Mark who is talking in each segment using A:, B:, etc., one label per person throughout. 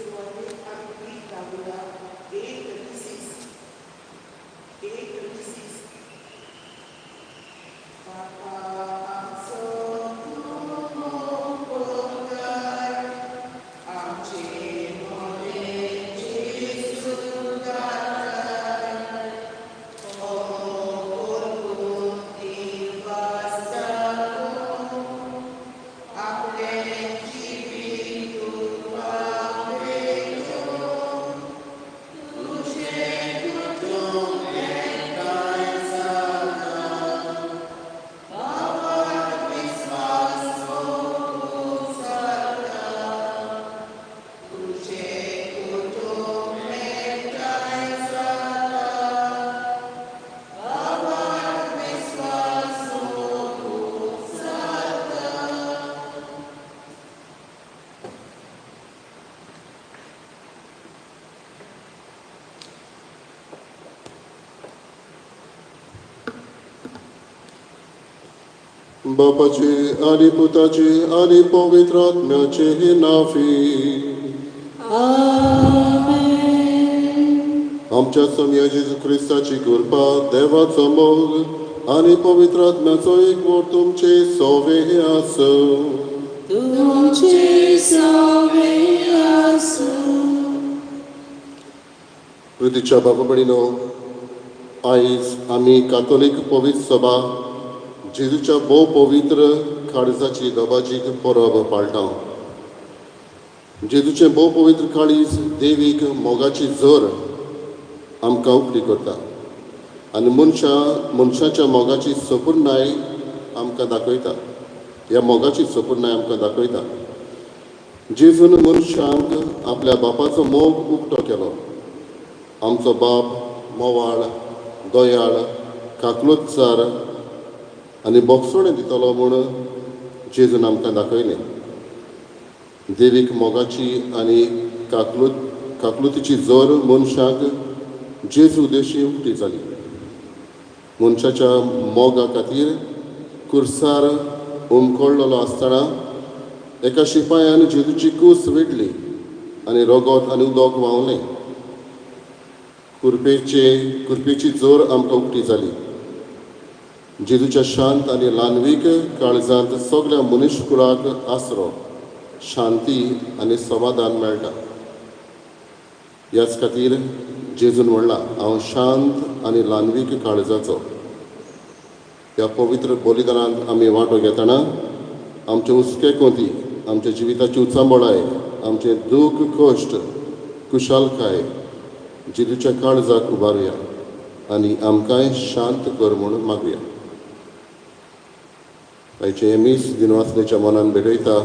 A: सुरवातेक आमी गीत गावया 836, 836. बापा आमचो तूं मोग कोत्ताय, आमचे मदें जेजू रावताय. हो करून दिनवास दाखोवंक, आपलें जिवीत तुका भेटोवंक, तुजें कुटूंब एकठांय जाता. भावार्थ विस्वास मोगून जाता. तुजें कुटूंब एकठांय जाता. भावार्थ विस्वास मोगून जाता.
B: बापाचे आनी पुताचे आनी पवित्र आत्म्याचे नांवी.
C: आमेन.
B: आमच्या सोमया जेजू क्रिस्ताची कृपा, देवाचो मोग आनी पवित्र आत्म्याचो एकवट तुमचे सोवे आसूं.
C: तुमचे सवे आसूं.
B: प्रितीच्या बाबा भयणीनो, आयज आमी कातोलीक पवित्र सभा जेजूच्या भोव पवित्र काळजाची दबाजीक परब पाळटा. जेजूचें भोव पवित्र काळीज देवीक मोगाची झर आमकां उकती करता आनी मनशाच्या मोगाची सपूर्णाय आमकां दाखयता. ह्या मोगाची सपूर्णाय आमकां दाखयता. जेजून मनशांक आपल्या बापाचो मोग उक्तो केलो. आमचो बाप मोवाळ, दयाळ, काकलुतचार आनी बोगसोणें दितलो म्हूण जेजून आमकां दाखयलें. देवीक मोगाची आनी काकलुतीची जोर मनशाक जेजू उद्देशी उक्ती जाली. मनशाच्या मोगा खातीर कुर्सार उमकळलेलो आसतना एका शिपायान जेजूची कूस विडली आनी रगत आनी उदक व्हांवलें. कुरपेची जोर आमकां उक्ती जाली. जेजूच्या शांत आनी ल्हानवीक काळजांत सगळ्या मनीसकुळाक आसरो, शांती आनी समाधान मेळटा. ह्याच खातीर जेजून म्हणलां, हांव शांत आनी ल्हानवीक काळजाचो. ह्या पवित्र बलिदानांत आमी वांटो घेतना आमचे हुस्के कोती, आमच्या जिविताची उचांबळाय, आमचें दूख, कश्ट, कुशालकाय जेजूच्या काळजाक उबारुया आनी आमकांय शांत कर म्हूण मागुया. आयचें हें मीस दिनवासनेच्या मनान भेटयता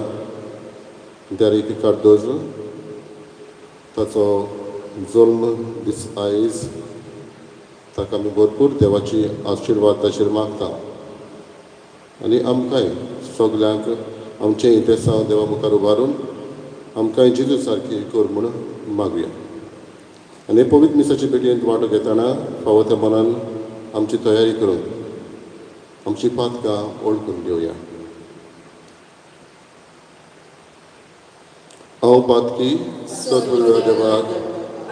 B: डेरीक कार्दोजो. ताचो जल्म दीस आयज. ताका आमी भरपूर देवाची आशिर्वाद ताचेर मागता आनी आमकांय सगल्यांक आमचें इतेसांव देवा मुखार उबारून आमकांय जेजू सारकी कर म्हूण मागुया. आनी पवित्र मिसाचे भेटयेंत वांटो घेतना फावो त्या मनान आमची तयारी करून आमची पातकां वळखून घेवया. हांव पातकी सद्गुरू देवाक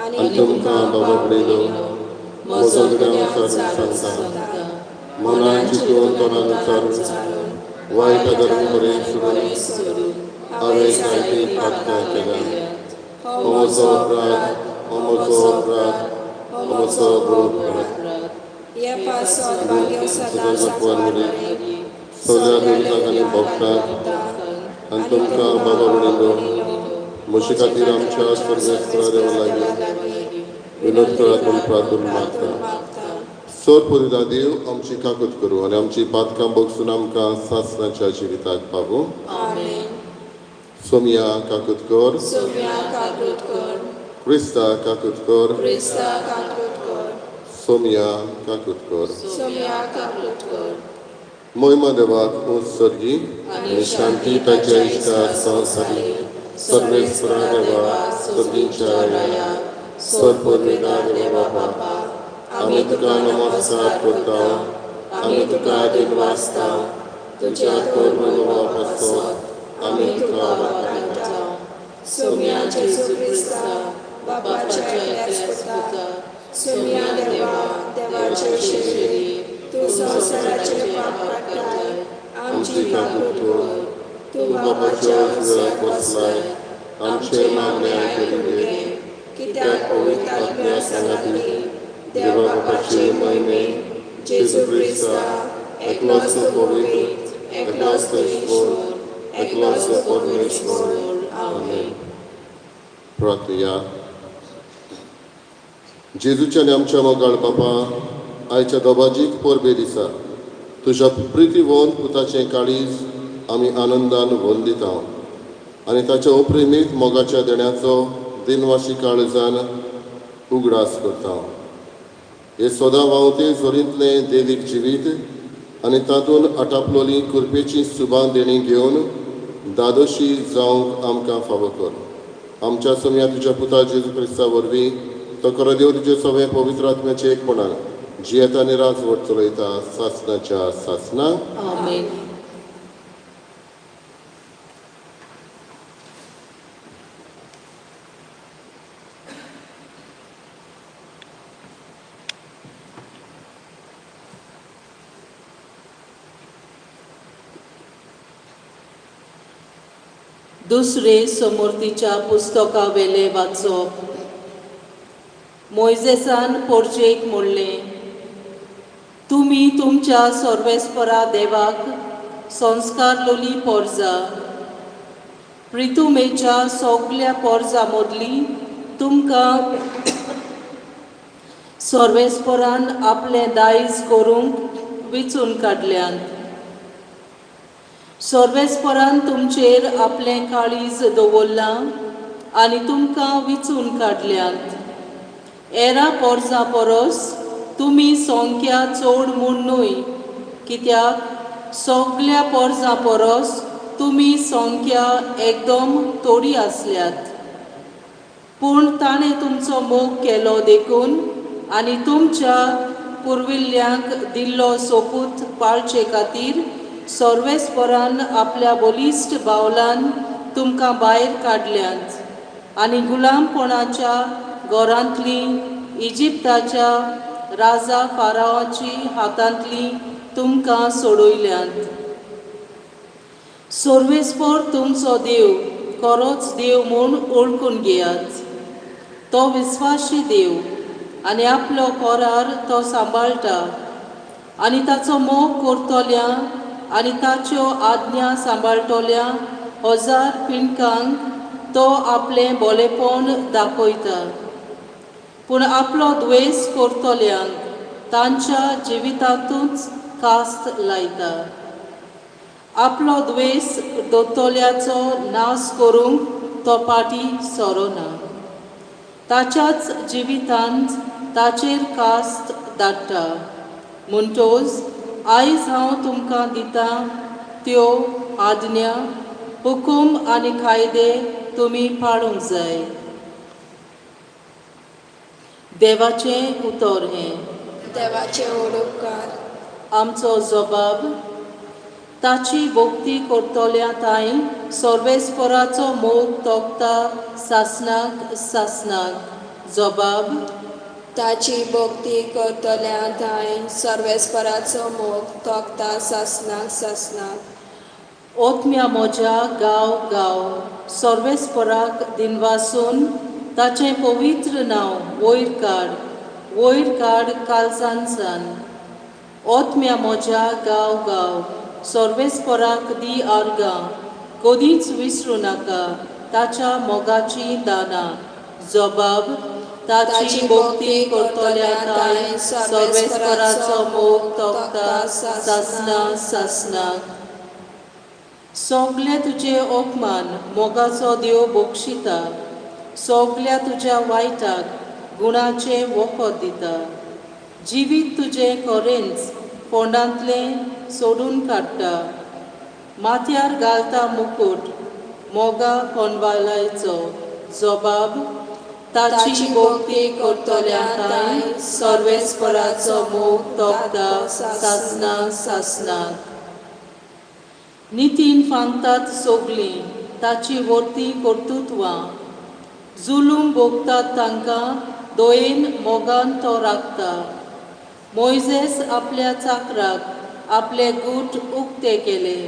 B: आनी तुमकां बाबा भयणीनो म्हजो गुन्यांव सांगता. मनान चिंतून, तोंडान उच्चारून, वायट अधर्म बरें सोडून हांवें जायतीं पातकां केल्या. हो म्हजो अपराध, हो म्हजो अपराध, हो म्हजो व्हड अपराध.
D: हे पासत भाग्य सदां सांकवार मरी,
B: सगळ्या दुर्गाक आनी भक्तांक आनी तुमकां बाबा भयणीनो म्हजे खातीर आमच्या सर्वेस्परा देवा लागीं विनोद करात म्हूण प्रार्थना मागता. सर पुरिता देव आमची काकूत करूं आनी आमची पातकां बगसून आमकां सासणाच्या जिविताक पावूं.
D: आमेन.
B: सोमया काकूत कर.
D: सोम्या काकूत कर.
B: क्रिस्ता काकूत कर.
D: क्रिस्ता काकूत कर.
B: सोमया काकूत कर.
D: सोम्या काकूत कर.
B: मोहिमा देवाक उत्सर्गी आनी शांती ताच्या इश्टा संवसारी. सर्वेस्परा देवा, सर्गींच्या राया, सर्वपुर्विता देवा बापा, आमी तुका नमस्कार करता, आमी तुका दिनवासता. तुज्या कोर्म पासत आमी तुका वाखाणटा.
D: सोम्या जेजू क्रिस्ता, बापाच्या एकल्याच पुता, सोम्या देवा, देवाचे शेरी, तूं संवसाराचे पाप काडटाय, आमची काकूट कर. तूं बापाच्या उजव्याक बसलाय, आमचे मागणे आयकून घे. कित्याक पवित्र आत्म्या सांगाती देवा बापाचे महिमे जेजू क्रिस्ता, एकलोच तो पवित्र, एकलोच तो ईश्वर, एकलोच तो परमेश्वर. आमेन.
B: प्रार्थया. जेजूच्या आनी आमच्या मोगाळ बापा, आयच्या दबाजीक परबे दिसा तुज्या प्रितीवंत पुताचें काळीज आमी आनंदान वंदिता आनी ताच्या अप्रेमीत मोगाच्या देण्याचो दिनवाशी काळजान उगडास करता. हे सदां व्हांवते झोरींतलें देवीक जिवीत आनी तातूंत आटापलोली कृपेची सुबां देणी घेवन दादोशी जावंक आमकां फावो कर. आमच्या सोम्या तुज्या पुता जेजू क्रिस्ता वरवीं, तो खरो देव तुजे सगळे पवित्र आत्म्याचे एकपणान जियेता आनी राजवट चलयता सासनाच्या सासना.
C: आमेन. दुसरे समोर्तीच्या पुस्तकावेले वाचप. मोयजेसान पोरजेक म्हणलें, तुमी तुमच्या सर्वेस्परा देवाक संस्कारलोली पोरजा प्रितुमेच्या सगल्या पोरजा मदली तुमकां सर्वेस्परान आपलें दायज करूंक विचून काडल्यात. सर्वेस्परान तुमचेर आपलें काळीज दवरलां आनी तुमकां विचून काडल्यात. एरा पोरसां परस तुमी संख्या चड म्हूण न्हय, कित्याक सगल्या पोरसां परस तुमी संख्या एकदम थोडी आसल्यात. पूण ताणें तुमचो मोग केलो देखून आनी तुमच्या पुर्विल्ल्यांक दिल्लो सोपूत पाळचे खातीर सर्वेस्परान आपल्या बलिश्ट बावलान तुमकां भायर काडल्यांत आनी गुलामपणाच्या घरांतली इजिप्ताच्या राजा फारावाची हातांतली तुमकां सोडयल्यांत. सर्वेस्पर तुमचो देव खरोच देव म्हूण वळखून घेयात. तो विस्वाशी देव आनी आपलो कोरार तो सांबाळटा आनी ताचो मोग करतल्या आनी ताच्यो आज्ञा सांबाळटल्या हजार पिंडकांक तो आपलें बोलेपण दाखयता. पूण आपलो द्वेस करतल्यांक तांच्या जिवितांतूच कास्त लायता. आपलो द्वेस दोतोल्याचो नाश करूंक तो पाटी सोरोना, ताच्याच जिवितांत ताचेर कास्त धाडटा. म्हणटोच आयज हांव तुमकां दितां त्यो आज्ञा, हुकूम आनी कायदे तुमी पाळूंक जाय. देवाचें उतर हें.
D: देवाचे उपकार.
C: आमचो जबाब. ताची भक्ती करतल्या ताई सर्वेस्पराचो मोग तोखता सासनाक सासनाक. जबाब.
D: ताची भक्ती करतल्या थांय सर्वेस्पराचो मोग तोखता सासनाक सासनाक.
C: ओतम्या म्हज्या, गांव गांव सर्वेस्पराक दिनवासून ताचें पवित्र नांव वयर काड, वयर काड कालसान. ओतम्या म्हज्या, गांव गांव सर्वेस्पराक दी आर्गां, कदींच विसरूं नाका ताच्या मोगाची दानां. जबाब. ताची भक्ती करतल्या ताई सर्वेस्पराचो मोग तोखता सासना सासनाक. सगळे तुजे अपमान मोगाचो देव बक्षिता, सगल्या तुज्या वायटाक गुणाचें वखद दिता. जिवीत तुजें खरेंच फोंडांतलें सोडून काडटा, माथ्यार घालता मुकूट मोगा कोनवालायचो. जबाब. ताची भक्ती करतल्या ताई सर्वेस्पराचो मोग तोखता सासना सासनाक. नितीन फांगतात सगलीं ताची वर्ती कर्तृत्वां. जुलूम भोगतात तांकां दयेन मोगान तो राखता. मोयजेस आपल्या चाकराक आपले गूट उक्ते केले,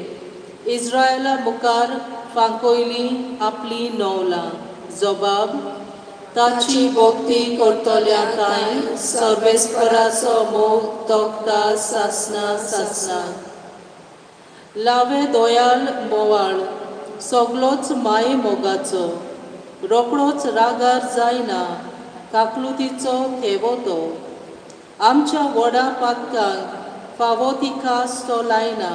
C: इस्रायला मुखार फांकयली आपली नवलां. जबाब ताची भक्ती करतल्या तांय सर्वेस्पराचो मोग तोखता सासना सासना. लावे दयाल मोवाळ सगलोच माये मोगाचो, रोकडोच रागार जायना, काकलुतीचो थेवो तो. आमच्या व्हडा पातकांक फावो ती खास तो लायना,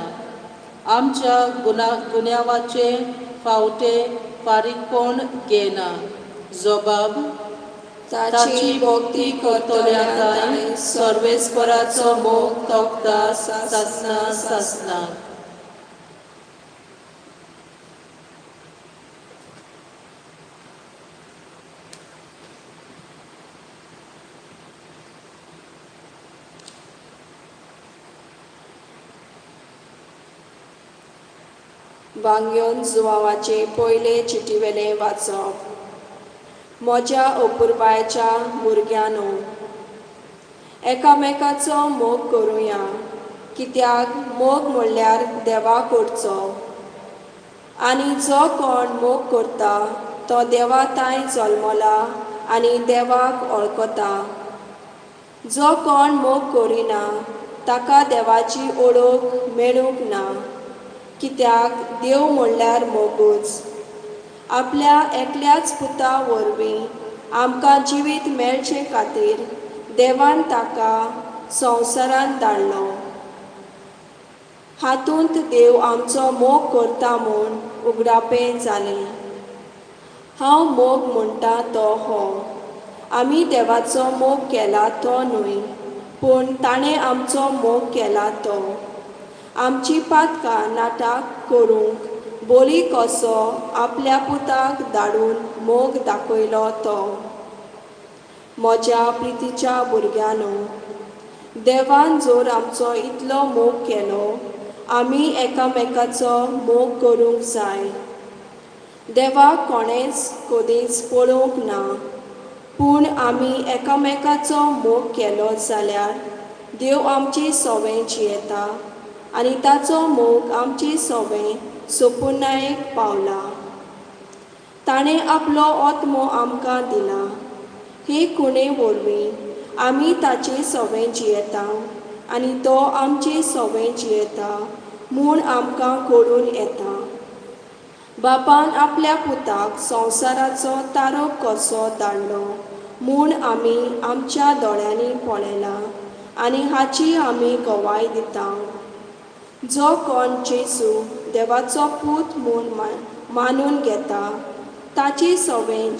C: आमच्या गुन्यांवाचे फावटे फारीकपण घेना. जबाब ताची भक्ती करतल्या तांय सर्वेस्पराचो मोग तोखता सासना सासना.
D: वांग्योन जुवांवाचे पयले चिटीवेलें वाचप. म्हज्या अपुरबायेच्या भुरग्यांनो, एकामेकाचो मोग करुया, कित्याक मोग म्हणल्यार देवा कडचो, आनी जो कोण मोग करता तो देवा तांय जल्मला आनी देवाक वळखता. जो कोण मोग करिना ताका देवाची ओळख मेळूंक ना, कित्याक देव म्हणल्यार मोगूच. आपल्या एकल्याच पुता वरवीं आमकां जिवीत मेळचे खातीर देवान ताका संवसारांत धाडलो. हातूंत देव आमचो मोग करता म्हूण उगडापें जालें. हांव मोग म्हणटा तो हो, आमी देवाचो मोग केला तो न्हय, पूण ताणें आमचो मोग केला तो. आमची पातकां नाटाक करूंक बोली कसो आपल्या पुताक धाडून मोग दाखयलो तो. म्हज्या प्रितीच्या भुरग्यांनो, देवान जर आमचो इतलो मोग केलो, आमी एकामेकाचो मोग करूंक जाय. देवाक कोणेंच कदींच पळोवंक ना, पूण आमी एकामेकाचो मोग केलो जाल्यार देव आमची सवें जियेता आनी ताचो मोग आमची सवें सोपुर्णायेक पावला. ताणें आपलो आत्मो आमकां दिला. हे खुणे वरवीं आमी ताचे सवें जियेता आनी तो आमचे सवें जियेता म्हूण आमकां कळून येता. बापान आपल्या पुताक संवसाराचो तारक कसो धाडलो म्हूण आमी आमच्या दोळ्यांनी पळयला आनी हाची आमी गवाय दिता. जो कोण जेजू देवाचो पूत म्हूण मानून घेता ताची सवें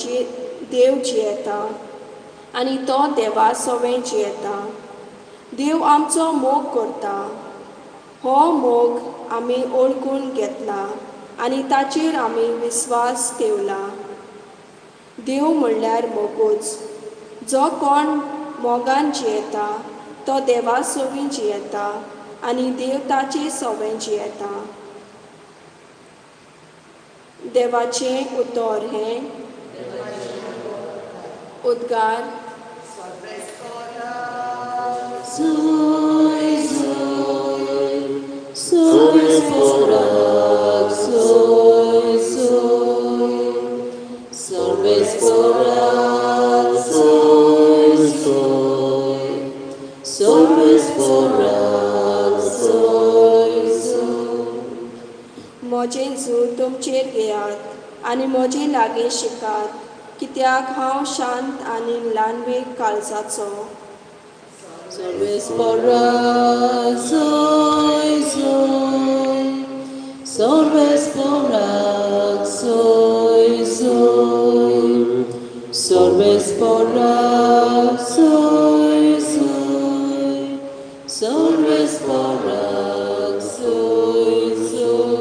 D: देव जियेता आनी तो देवा सवें जियेता. देव आमचो मोग करता. हो मोग आमी ओळखून घेतला आनी ताचेर आमी विस्वास ठेवला. देव म्हणल्यार मोगूच. जो कोण मोगान जियेता तो देवा सवीं जियेता आनी देव ताचे सवें जियेता. देवाचें उतर हें. उद्गार.
C: Zoe, Zoe, Zoe sporak, Zoe, Zoe, Zoe sporak, Zoe, Zoe, Zoe sporak, Zoe, Zoe.
D: म्हजें जू तुमचेर घेयात आनी म्हजे लागीं शिकात, कित्याक हांव शांत आनी ल्हानवीक काळजाचो.
C: Zoe sporak, Zoe, Zoe, Zoe sporak, Zoe, Zoe, Zoe sporak, Zoe, Zoe, Zoe sporak, Zoe, Zoe.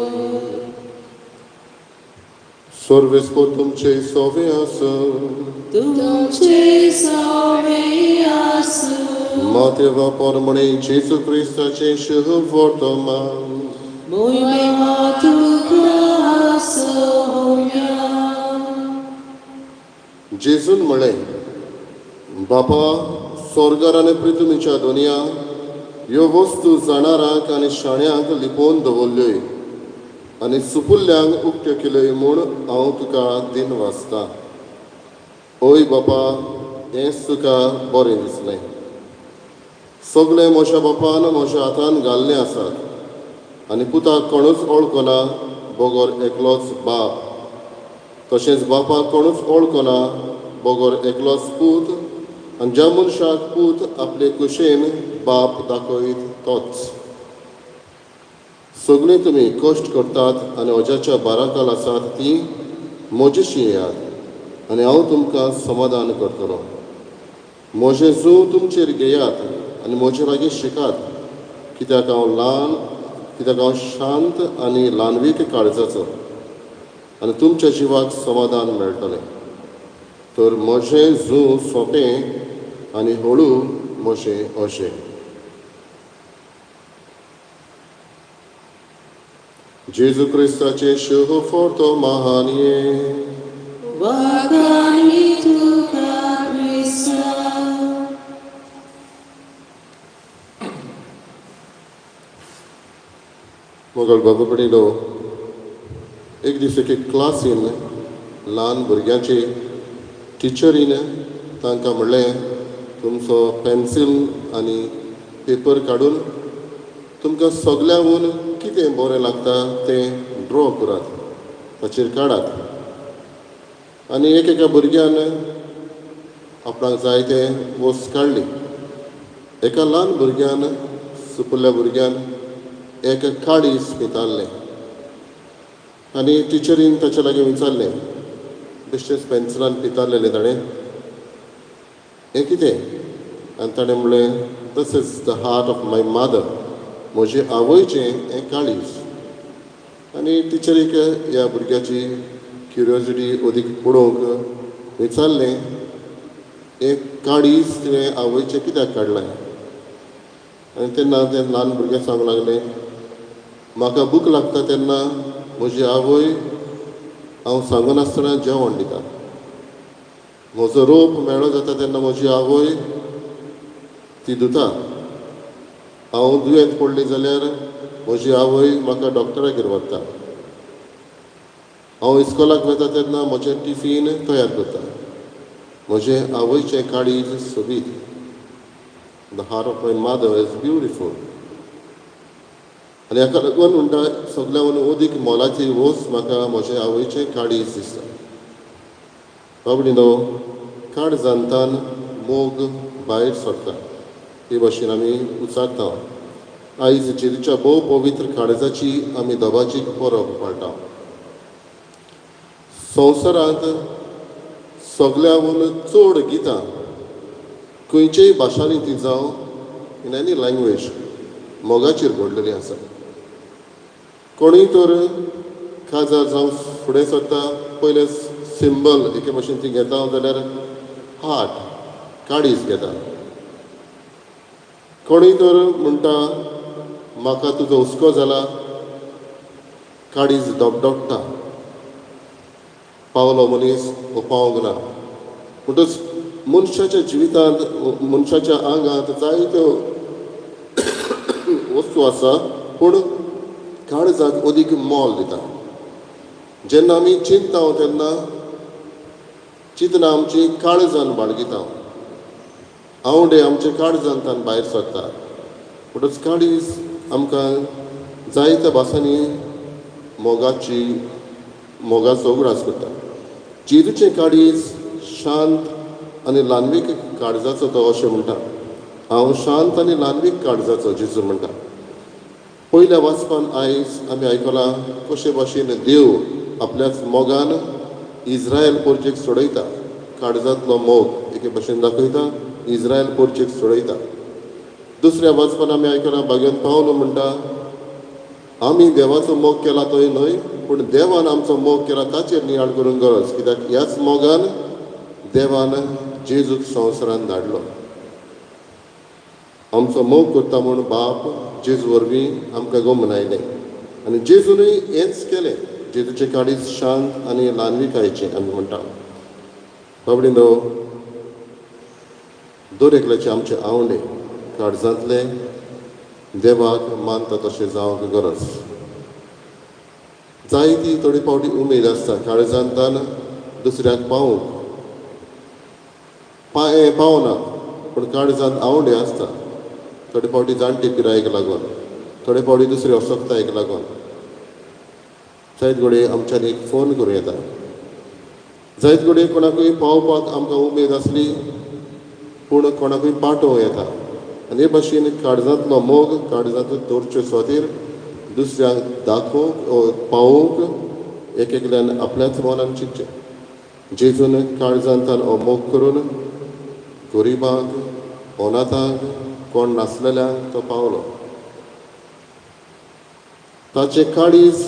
B: सर्वेस्पर तुमचे सोवे आसूं.
C: तुमचे सवे आसूं.
B: मातेवा परमणे जेजू क्रिस्ताचें शुभ वर्तमान.
C: मोहिमा तुका आसूं.
B: जेजून म्हळें, बापा, सोर्गार आनी पृथ्वीच्या दुनिया ह्यो वस्तू जाणारांक आनी शाण्यांक लिपोवन दवरल्योय आनी सुपुल्ल्यांक उक्त्यो केल्योय म्हूण हांव तुका दिन वाचता. ओय बापा, हेंच तुका बरें दिसलें. सगळें म्हज्या बापान म्हज्या हातान घाल्लें आसात आनी पुताक कोणूच वळखना बगर एकलोच बाप, तशेंच बापाक कोणूच वळखना बगर एकलोच पूत आनी ज्या मनशाक पूत आपले कुशेन बाप दाखयत तोच. सगळीं तुमी कश्ट करतात आनी अजाच्या बाराकाल आसात ती म्हजेशी येयात आनी हांव तुमकां समाधान करतलो. म्हजें जूं तुमचेर घेयात आनी म्हजे लागीं शिकात, कित्याक हांव ल्हान, कित्याक हांव शांत आनी ल्हानवीक काळजाचो, आनी तुमच्या जिवाक समाधान मेळटलें. तर म्हजें जूं सोंपें आनी हळू म्हजें अशें. जेजू क्रिस्ताचें शुभ फोर्तो महान ये.
C: वागानी तुका क्रिस्ता.
B: मोगल बाबा पडिलो, एक दीस एके क्लासीन ल्हान भुरग्यांचे टिचरीन तांकां म्हणलें, तुमचो पेन्सील आनी पेपर काडून तुमकां सगल्यांहून कितें बरें लागता तें ड्रॉ करात, ताचेर काडात. आनी एक एका भुरग्यान आपणाक जाय तें वस्त काडली. एका ल्हान भुरग्यान, सुपुल्ल्या भुरग्यान एक काळीज पितारलें आनी टिचरीन ताच्या लागीं विचारलें, बेश्टेच पेन्सिलान पितारलेलें ताणें, हें कितें? आनी ताणें म्हणलें, "This is the heart of my mother." म्हजे आवयचें हें काळीज. आनी टिचरीक ह्या भुरग्याची क्युरियोसिटी अदीक पळोवंक विचारलें, हें काळीज तुवें आवयचें कित्याक काडलें? आनी तेन्ना तें ल्हान भुरगें सांगूंक लागलें, म्हाका भूक लागता तेन्ना म्हजी आवय हांव सांगनासतना जेवण दिता. म्हजो रोप मेळो जाता तेन्ना म्हजी आवय ती धुता. हांव दुयेंत पडली जाल्यार म्हजी आवय म्हाका डॉक्टरागेर व्हरता. हांव इस्कोलाक वता तेन्ना म्हजें टिफीन तयार करता. म्हजें आवयचें काळीज सोबीत. The heart of my mother is beautiful. आनी हाका लागून म्हणटा, सगळ्याहून अदीक मोलाची वस्त म्हाका म्हजे आवयचें काळीज दिसता. बाबडीनो, काळजांतल्यान मोग भायर सरता हे भाशेन आमी उच्चारता. आयज जेजूच्या भोव पवित्र काळजाची आमी दबाजीक परब पाळटा. संवसारांत सगळ्याहून चड गितां, खंयचेय भाशांनी ती जावं, इन एनी लँग्वेज, मोगाचेर घडलेली आसा. कोणूय तर काजार जावं फुडें सरता, पयलें सिंबल एके भाशेन ती घेता जाल्यार हार्ट, काळीज घेता. कोणूय तर म्हणटा, म्हाका तुजो हुस्को जाला, काळीज धडधडटा. पावलो मनीस वो पावंक ना. म्हणटच मनशाच्या जिवितांत, मनशाच्या आंगांत जायत्यो वस्तू आसा, पूण काळजाक अदीक मोल दिता. जेन्ना आमी चिंतता तेन्ना चिंतना आमची काळजान बाळगिता, आंवडे आमचे काळजांतल्यान भायर सरता. म्हणटच काळीज आमकां जायत्या भासांनी मोगाची, मोगाचो उगडास करता. जेजूचें काळीज शांत आनी ल्हानवीक काळजाचो तो अशें म्हणटा. हांव शांत आनी ल्हानवीक काळजाचो, जेजू म्हणटा. पयल्या वाचपान आयज आमी आयकलां कशे भाशेन देव आपल्याच मोगान इस्रायल पोरचेक सोडयता. काळजांतलो मोग एके भाशेन दाखयता, इस्रायल पोरचेक सोडयता. दुसऱ्या वाचपान आमी आयकलां, भाग्यान पावलो म्हणटा, आमी देवाचो मोग केला तोय न्हय, पूण देवान आमचो मोग केला ताचेर नियाळ करूंक गरज, कित्याक ह्याच मोगान देवान जेजूक संवसारान धाडलो. आमचो मोग करता म्हूण बाप जेजू वरवीं आमकां गमन आयलें आनी जेजूनय हेंच केलें. जेजूचें काळीज शांत आनी ल्हानविकायेचें आमी म्हणटा. बाबडींनो, दर एकल्याचे आमचे आवंडे काळजांतले देवाक मानता तशें जावंक गरज. जायती थोडी फावटी उमेद आसता काळजांतान दुसऱ्याक पावूंक पावना, पूण काळजांत आवंडे आसता. थोडे फावटी जाणटे पिरायेक लागून, थोडे फावटी दुसरे असक्तायेक लागून जायत घडये आमच्यान एक फोन करूं येता. जायत घडये कोणाकूय पावपाक आमकां उमेद आसली पूण कोणाकूय पाठोवं येता. आनी हे भाशेन काळजांतलो मोग काळजांत दवरचे सुवातेर दुसऱ्यांक दाखोवंक पावोवंक एक एकल्यान आपल्याच मनान चिंतचें. जेजून काळजांतल्यान हो मोग करून गरिबांक, अनाथांक, कोण नासलेल्यांक तो पावलो. ताचें काळीज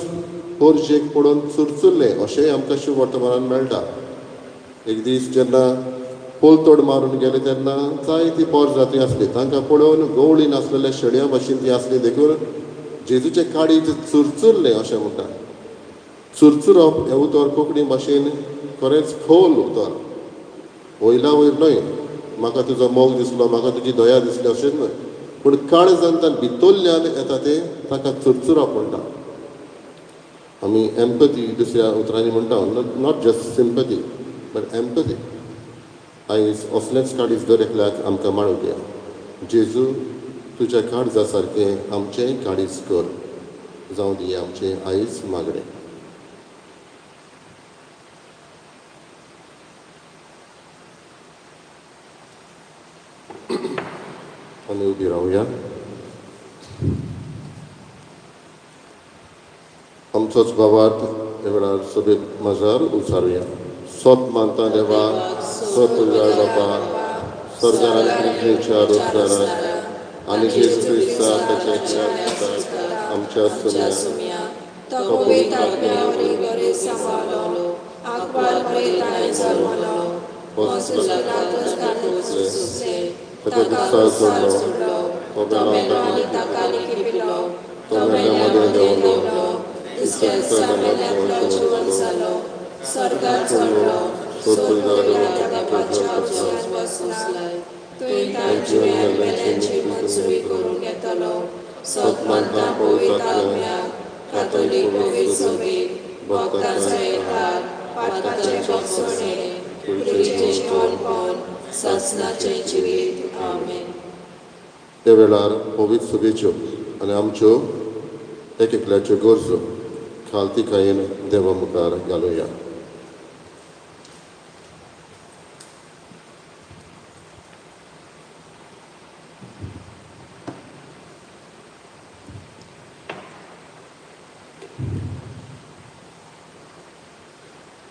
B: पोरजेक पडून चुरचुरलें अशेंय आमकां शुभ वर्तमानान मेळटा. एक दीस जेन्ना पोलतोड मारून गेले तेन्ना जायती पोर जाती आसली, तांकां पळोवन गवळी नासलेल्या शेळयां भाशेन ती आसली, देखून जेजूचें काळीज चुरचुरलें अशें म्हणटा. चुरचुरप हें उतर कोंकणी भाशेन खरेंच खोल उतर, वयल्या वयर न्हय. म्हाका तुजो मोग दिसलो, म्हाका तुजी दया दिसली अशेंच न्हय, पूण काळजांतल्यान भितरल्यान येता तें ताका चुरचुरप म्हणटा. आमी एम्पथी दुसऱ्या उतरांनी म्हणटा, not just sympathy but empathy. आयज असलेंच काळीज दर एकल्याक आमकां मेळूंक या. जेजू तुज्या काळजा सारकें आमचेंय काळीज कर, जावं दी आमचें आयज मागणें. आमी उबी रावया. आमचोच बाबात ह्या वेळार सभे माजार उचारुया. सोत मानता देवा, सत तुज्या बापा, स्वर्गार आनी पृथ्वीच्या रोजगाराक आनी जेजू क्रिस्ता ताच्या आमच्या सुम्या
D: तो पवित्र आत्म्यावरी बरे सांबाळलो, आंकवार मरे जल्मलो, पोंतिउस पिलातूस ताका
B: ताका
D: क्रुसार
B: सोडलो,
D: सोडलो,
B: तो
D: तो मेलो आनी ताका लिखिपिलो, तो मेल्या मदें देंवलो, तिसऱ्या दिसा मेल्यांतलो जिवंत जालो, स्वर्गार चडलो, सोदून बापाच्या उजव्यान बसला, थंय तांची मेल्ल्यांची मंजुरी करूंक येतलो. सत मानता पवित्र आत्म्याक, कातोलीक पवित्र सभेक, भक्तांचो एकठार, पातकाचें बक्षणे, कुडीचें जिवनपण, सासणाचें जिवीत. आमेन.
B: त्या वेळार पवित्र सभेच्यो आनी आमच्यो एक एकल्याच्यो गरजो खालतीकायेन देवा मुखार घालुया.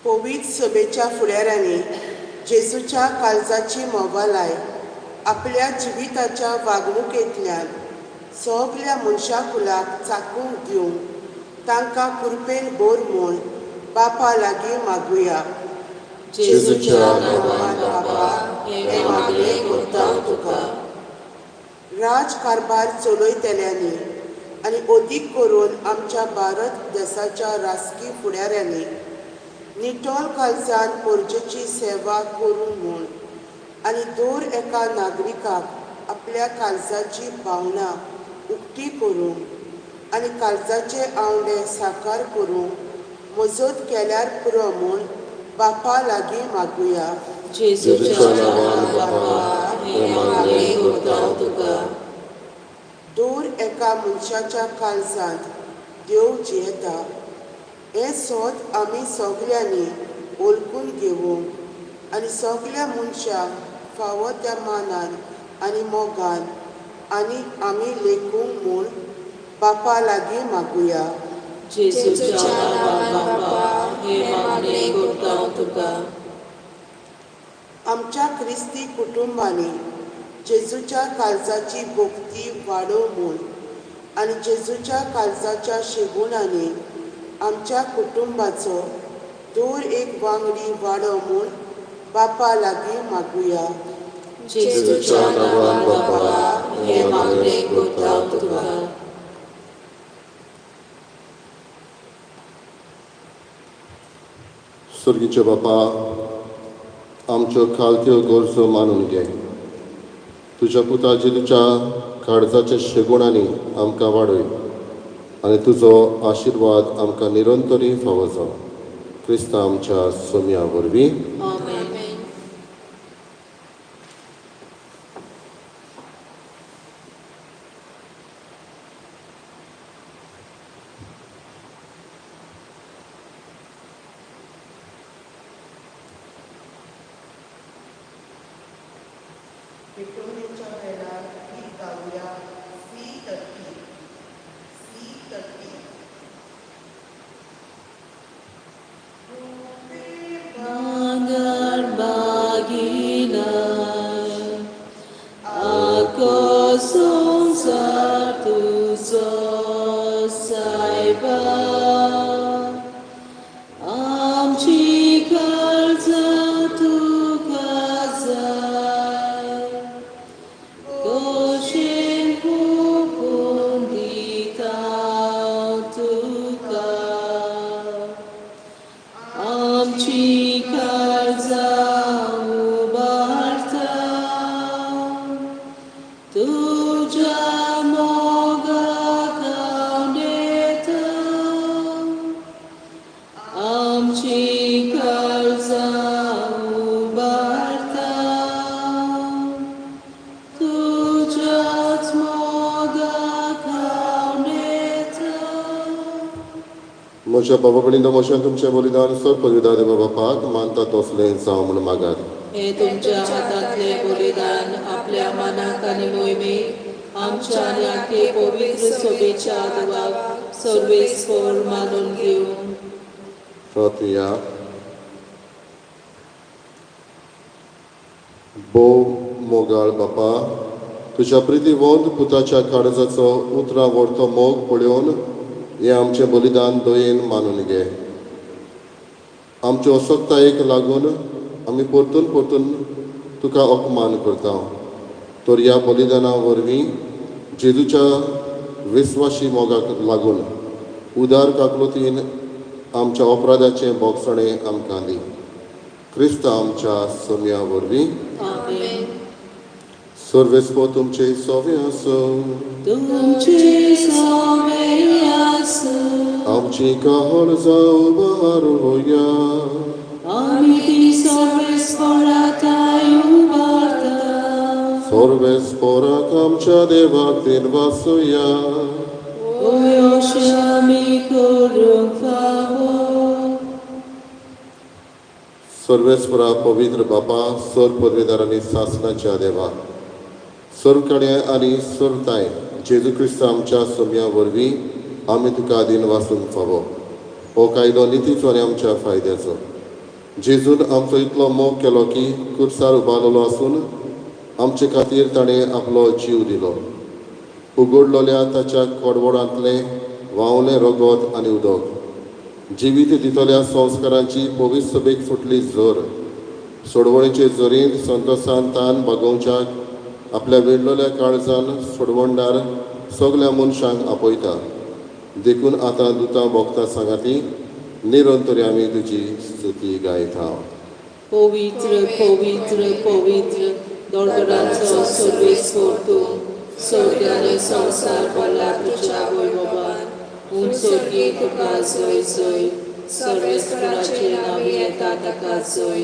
A: पवित्र सभेच्या फुडाऱ्यांनी जेजूच्या काळजाची मोगालाय आपल्या जिविताच्या वागणुकेंतल्यान सगल्या मनशा कुलाक चाकूंक दिवंक तांकां कृपेन भर म्हूण बापा लागीं मागुया.
C: जेजूच्या नांवान बापा, हें मागणें करता तुका.
A: राज कारभार चलयतल्यांनी आनी अदीक करून आमच्या भारत देसाच्या राजकी फुडाऱ्यांनी निटोल काळजान परजेची सेवा करूंक म्हूण आनी दर एका नागरिकाक आपल्या काळजाची भावना उक्ती करूंक आनी काळजाचे आवंडे साकार करूंक मजत केल्यार पुरो म्हूण बापा लागीं मागुया.
C: जेजूच्या नांवान बापा, हें मागणें करता तुका.
A: दर एका मनशाच्या काळजांत देव जियेता हें सोद आमी सगल्यांनी वळखून घेवंक आनी सगल्या मनशांक फावो त्या मानान आनी मोगान आनी आमी लेखूंक म्हूण बापा लागीं मागुया.
C: जेजूच्या नांवान बापा, हें मागणें करता तुका.
A: आमच्या क्रिस्ती कुटुंबांनी जेजूच्या काळजाची भक्ती वाडोव म्हूण आनी जेजूच्या काळजाच्या शेगुणांनी आमच्या कुटुंबाचो दर एक वांगडी वाडो म्हूण बापा लागीं मागुया.
C: जेजूच्या नांवान बापा, हें मागणें करता तुका.
B: स्वर्गीचे बापा, आमच्यो खालत्यो गरजो मानून घे. तुज्या पुता जेजूच्या काळजाच्या शेगुणांनी आमकां वाडय आनी तुजो आशिर्वाद आमकां निरंतरी फावो जावं. क्रिस्ता आमच्या सोम्या वरवीं.
C: आमेन.
A: पेटोवणेच्या वेळार गीत गावया C30 C30.
C: Mangar baginay, ako संसार तुजो सायबा, आमची काळजां तुका जाय, खोशेन हुपून दिता तुका. आमची काळजां उबारता तुज्या मोगाक हांव आमची काळजां उबारता तुज्याच मोगाक हांव.
B: म्हज्या बाबा भयणींनो, म्हज्यान तुमचें बलिदान सर पदवीदार देवा बापाक मानता तसलें जावं म्हूण मागात.
C: हे तुमच्या हातांतले बलिदान आपल्या मनाक आनी मोहिमेक आमच्या आनी आखे पवित्र सभेच्या देवाक सर्वेस्पर मानून घेवं.
B: प्रार्थया. भोव मोगाळ बापा, तुज्या प्रितीवंत पुताच्या काळजाचो उतरां व्हरतो मोग पळोवन हें आमचें बलिदान दयेन मानून घे. आमचे असक्तायेक लागून आमी परतून परतून तुका अपमान करता, तर ह्या बलिदाना वरवीं जेजूच्या विस्वाशी मोगाक लागून उदार काकलुतीन आमच्या अपराधाचें बोगसणें आमकां दी. क्रिस्त आमच्या सोम्या वरवीं.
C: आमेन.
B: सर्वेस्पो तुमचे सोवे आसूं.
C: तुमचे सवे आसूं.
B: आमची कहळ जावं बारोया.
C: आमी ती सर्वेस्पराताय उबारता.
B: सर्वेस्पोराक आमच्या देवाक दिन वासुया.
C: अशें आमी करूंक फावो.
B: सर्वेस्परा पवित्र बापा, सर पदवेदार आनी सासणाच्या देवा, सर्व कडे आनी सर्वताय जेजू क्रिस्त आमच्या सोम्या वरवीं आमी तुका दिन वासूंक फावो. हो कायदो नितीचो आनी आमच्या फायद्याचो. जेजून आमचो इतलो मोग केलो की कुर्सार उबारलेलो आसून आमचे खातीर ताणें आपलो जीव दिलो. उगडलोल्या ताच्या कडवडांतलें व्हांवलें रगत आनी उदक जिवीत दितल्या संस्कारांची पवित्र सभेक फुटली झर सोडवणेचे झरींत संतोसान तान भागोवच्याक आपल्या वेडलोल्या काळजान सोडवणदार सगल्या मनशांक आपयता. देखून आतां दुतां भोगता सांगाती निरंतर आमी तुजी स्तुती गायता.
C: पवित्र पवित्र पवित्र दोळगरांचो सर्वेस्पर तूं, स्वर्ग आनी संवसार भरला तुज्या वैभवान. उंच स्वर्गी तुका जय जय. सर्वेस्पराचे नांवी येता ताका जय.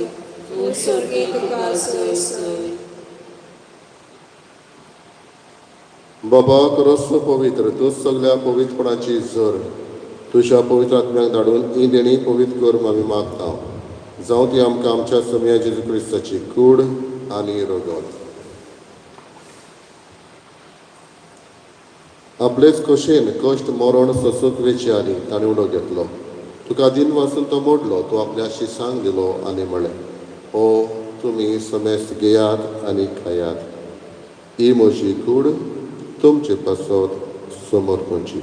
C: उंच स्वर्गी तुका जय जय.
B: बाबा करसो पवित्र, तूं सगल्या पवित्रपणाची झर. तुज्या पवित्र आत्म्याक धाडून ही देणी पवित्र कर आमी मागता, जावं ती आमकां आमच्या समया जेजू क्रिस्ताची कूड आनी रगत. आपलेच खोशेन कश्ट मरण सोंसूंक वेचे आनी ताणें उडो घेतलो. तुका दिन वासून तो मोडलो, तो आपल्या शिसांक दिलो आनी म्हळें, ओ तुमी समेस्त घेयात आनी खायात, ही म्हजी कूड तुमचे पासत समर्पणची.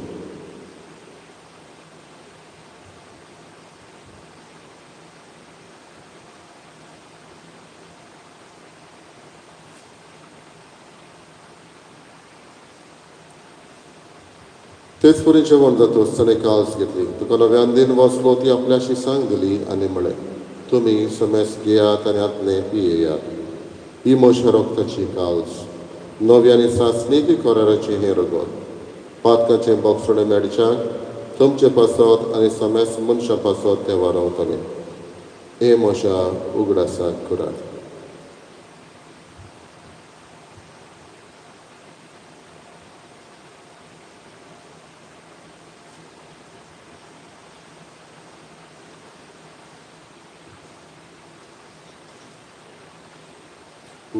B: तेच परी जेवण जातच ताणें काल्स घेतली, तुका नव्यान दिन वाचलो, ती आपल्याशी सांग दिली आनी म्हळें, तुमी समेस घेयात आनी हातलें पियेयात. ही म्हज्या रोगताची काल्स, नवी आनी सासणीक कराराचें हें रगत. पातकाचें बोगसणें मेळच्याक तुमचे पासत आनी समेस मनशां पासत तें वारावतलें. हे म्हज्या उगडासाक करात.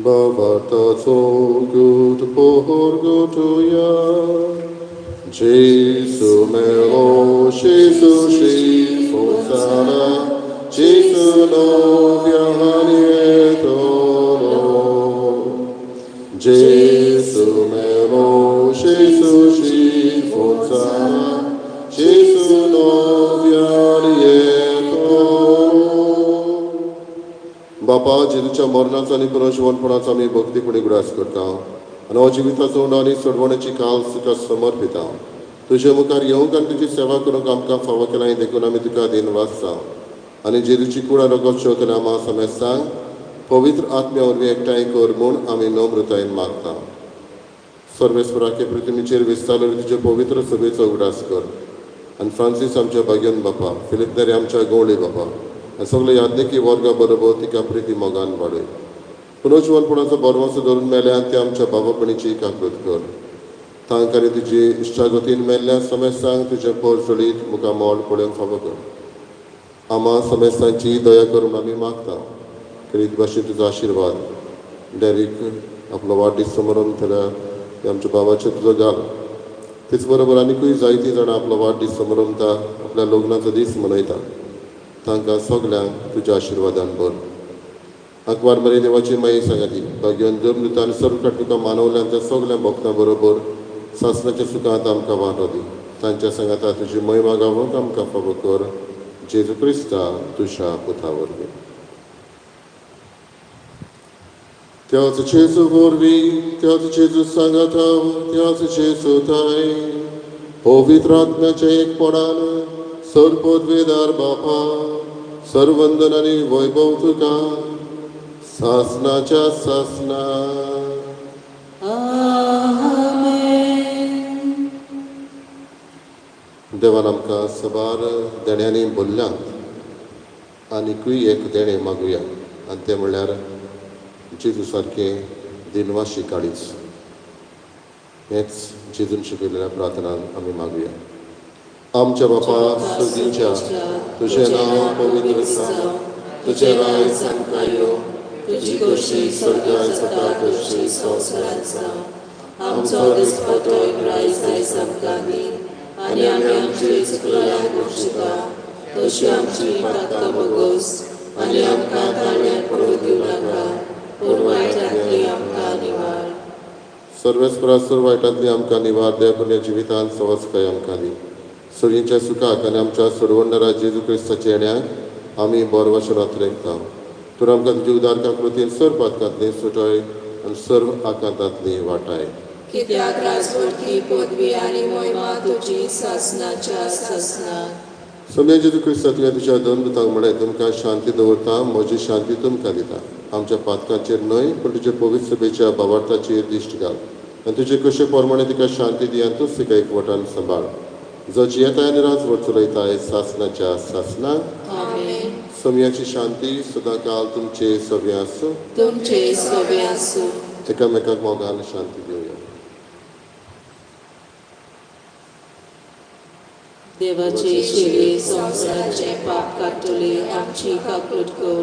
B: Bhavartaso good porgotuya, Jesu melo, Jesu shi fosana, Jesu novia hanietolo. Jesu melo, Jesu shi fosana, Jesu novia lietolo. बापा, जेजूच्या मरणाचो आनी पुनर्जिवनपणाचो आमी भक्तीपणी उगडास करता आनी हो जिविताचो उंडो आनी सोडवण्याची काल तुका समर्पिता. तुजे मुखार येवंक आनी तुजी सेवा करूंक आमकां फावो केला देखून आमी तुका दिनवास जावं. आनी जेजूची कूड आनी रगत शेवतल्या आमा समेस्तांक पवित्र आत्म्या वरवीं एकठांय कर म्हूण आमी नम्रतायेन मागता. सर्वेस्पराके पृथ्वीचेर विस्तारलेले तुजे पवित्र सभेचो उगडास कर आनी फ्रांसीस आमच्या भाग्यन बापा, फिलीप नेरी आमच्या गवळी बापा आनी सगळे याज्ञिकी वर्गा बरोबर तिका प्रिती मोगान वाडय. पुनर्जिवनपणाचो भरवंसो धरून मेल्या ते आमच्या बाबापणीची काकूत कर. तांकां आनी तुजी इश्टागतीन मेल्ल्या समेस्तांक तुजें परजळीत मुखार मोल पळोवंक फावो कर. आमा समेस्तांची दया करून आमी मागता. करीत भाशेन तुजो आशिर्वाद डॅरीक आपलो वाडदीस समारंभ जाल्यार आमच्या बाबाचेर तुजो घाल. तेच बरोबर आनीकूय जायतीं जाणां आपलो वाडदीस समारंभता, आपल्या लग्नाचो दीस मनयता, तांकां सगल्यांक तुज्या आशिर्वादान भर. आंकवार मरे देवाची माई सांगाती भाग्यवन धर्मदूत आनी सर्व तुका मानवल्यान त्या सगल्या भक्तां बरोबर सासणाच्या सुखांत आमकां वांटो दी. तांच्या सांगाता तुजी महिमा गावोवंक आमकां फावो कर, जेजू क्रिस्ता तुज्या पुता वरवीं. त्याच जेजू वरवीं, त्याच जेजू सांगाता, त्याच जेजू ताय पवित्र आत्म्याच्या एकपणान सर्वपदवेदार बापा, सर्वंदन आनी वैभव तुका सासनाच्या सासना.
C: आमेन.
B: देवान आमकां सबार देण्यांनी भरल्यात, आनिकूय एक देणें मागुया आनी तें म्हणल्यार जेजू सारकें दिनवाशी काळीज. हेंच जेजून शिकयलेल्या प्रार्थनान आमी मागुया. आमच्या बापा सर्गीच्या, तुजें नांव पवित्र जावं, तुजें राज आमकां यो,
C: तुजी खोशी स्वर्गात जाता तशी संवसारात जावं. आमचो दिसपटो ग्रायस आयज आमकां दी आनी आमी आमची चुकलेल्यांक बक्षिता तशी आमची पातकां भोगोस आनी आमकां ताळ्याक पडूं दिवं नाका, पूण वायटांतली आमकां निवार.
B: सर्वेस्परा, सर्व वायटांतली आमकां निवार. देव पुण्य जिवितांत सवसकाय आमकां दी. सर्गीच्या सुखाक आनी आमच्या सोडवणदारा जेजू क्रिस्ताच्या येण्याक आमी बोरवाशनात रेखता. तूं आमकां तुजी उदार काकृतीन सर्व पातकांतली सुटय आनी सर्व आकांतांतली वाटाय.
C: कित्याक राजवटकी, पदवी आनी मोहिमा तुजी सासनाच्या सासनाक.
B: सोम्या जेजू क्रिस्ता, तुवें तुज्या दोन दुतांक म्हळें, तुमकां शांती दवरता, म्हजी शांती तुमकां दिता. आमच्या पातकांचेर न्हय, पूण तुजे पवित्र सभेच्या बावार्थाचेर दिश्ट घाल आनी तुजे कशे प्रमाणे तिका शांती दी आनी तूंच तिका एकवटान सांबाळ, जो जियेताय आनी राजवट चलयताय सासनाच्या सासनाक.
C: आमेन.
B: सोम्याची शांती सदांकाल तुमचे सगळे आसूं.
C: तुमचे सगळे आसूं.
B: एकामेकाक मोगान शांती दिवया.
C: देवाचे शिले संवसाराचे पाप काडटले, आमची काकूट कर.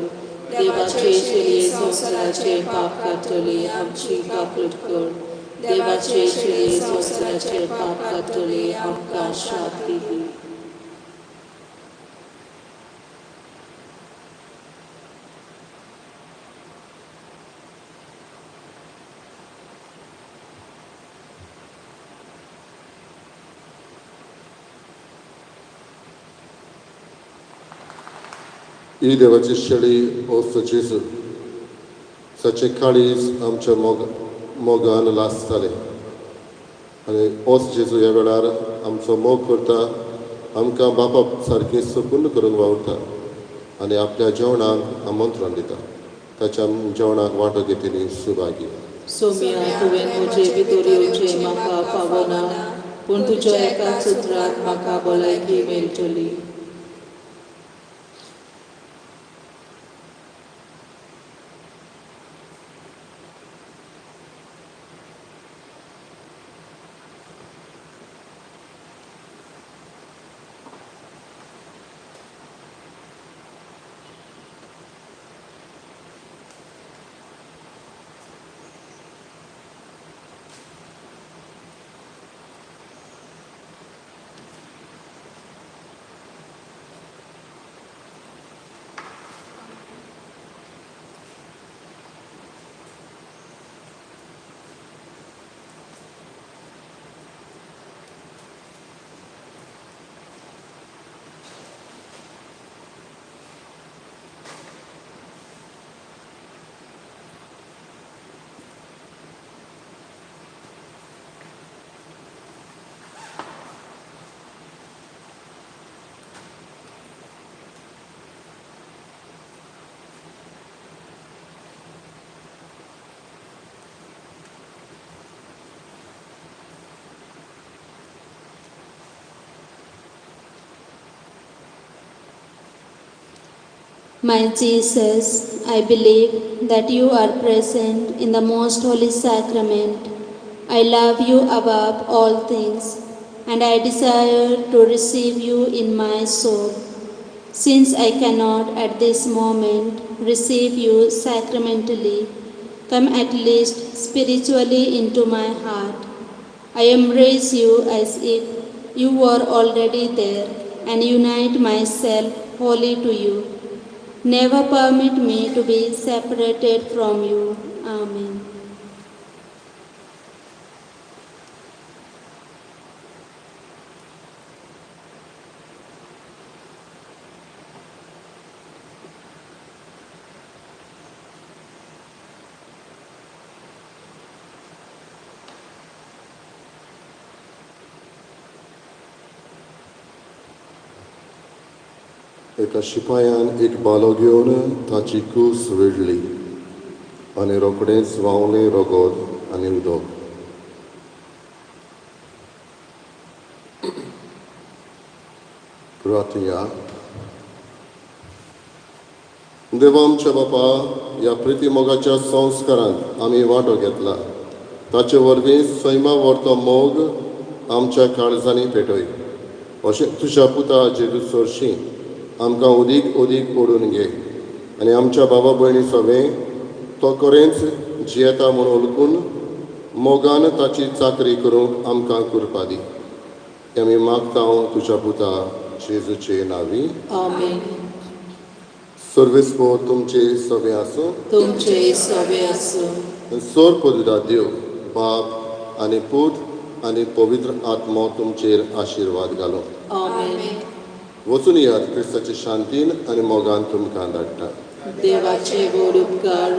C: देवाचे शिले संवसाराचे पाप काडटले, आमची काकूट कर. देवाचे शिले संवसाराचे पाप काडटले, आमकां शांती दी.
B: ही देवाची शेळी ओस्त जेजू, ताचें काळीज आमच्या मोगान लासतालें आनी ओस जेजू ह्या वेळार आमचो मोग करता, आमकां बापा सारकें सपूर्ण करूंक वावुरता. आनी आपल्या जेवणाक आमंत्रण दिता. ताच्या जेवणाक वांटो घेतली सुभागी.
C: सोम्या, तुवें म्हजे भितर येवचें म्हाका पावना, पूण तुज्या एका सुत्रांत म्हाका भलायकी मेळटली.
E: My Jesus, I believe that you are present in the most holy sacrament. I love you above all things, and I desire to receive you in my soul. Since I cannot at this moment receive you sacramentally, come at least spiritually into my heart. I embrace you as if you were already there and unite myself wholly to you. Never permit me to be separated from you. Amen.
B: एका शिपायान एक बालो घेवन ताची कूस Vidly आनी रोखडेंच व्हांवलें रगत आनी उदक. प्रार्थया. देवा आमच्या बापा, ह्या प्रिती मोगाच्या संस्कारांत आमी वांटो घेतला, ताचे वरवीं सैमा व्हरतो मोग आमच्या काळजांनी पेटय. अशें तुज्या पुता जेजू सरशीं आमकां अदीक अदीक ओडून घे आनी आमच्या बाबा भयणी सगळें तो खरेंच जियेता म्हूण ओळखून मोगान ताची चाकरी करूंक आमकां कृपा दी. हें आमी मागता तुज्या पुता जेजूचे नांवी.
C: आमेन.
B: सर्वेस्पोर तुमचे सगळें आसूं.
C: तुमचे सवे आसूं.
B: सोर पदुदा देव बाप आनी पूत आनी पवित्र आत्मो तुमचेर आशिर्वाद घालो.
C: आमेन.
B: वचून येयात क्रिस्ताचे शांतीन आनी मोगान तुमकां धाडटा.
C: देवाचे व्हड उपकार.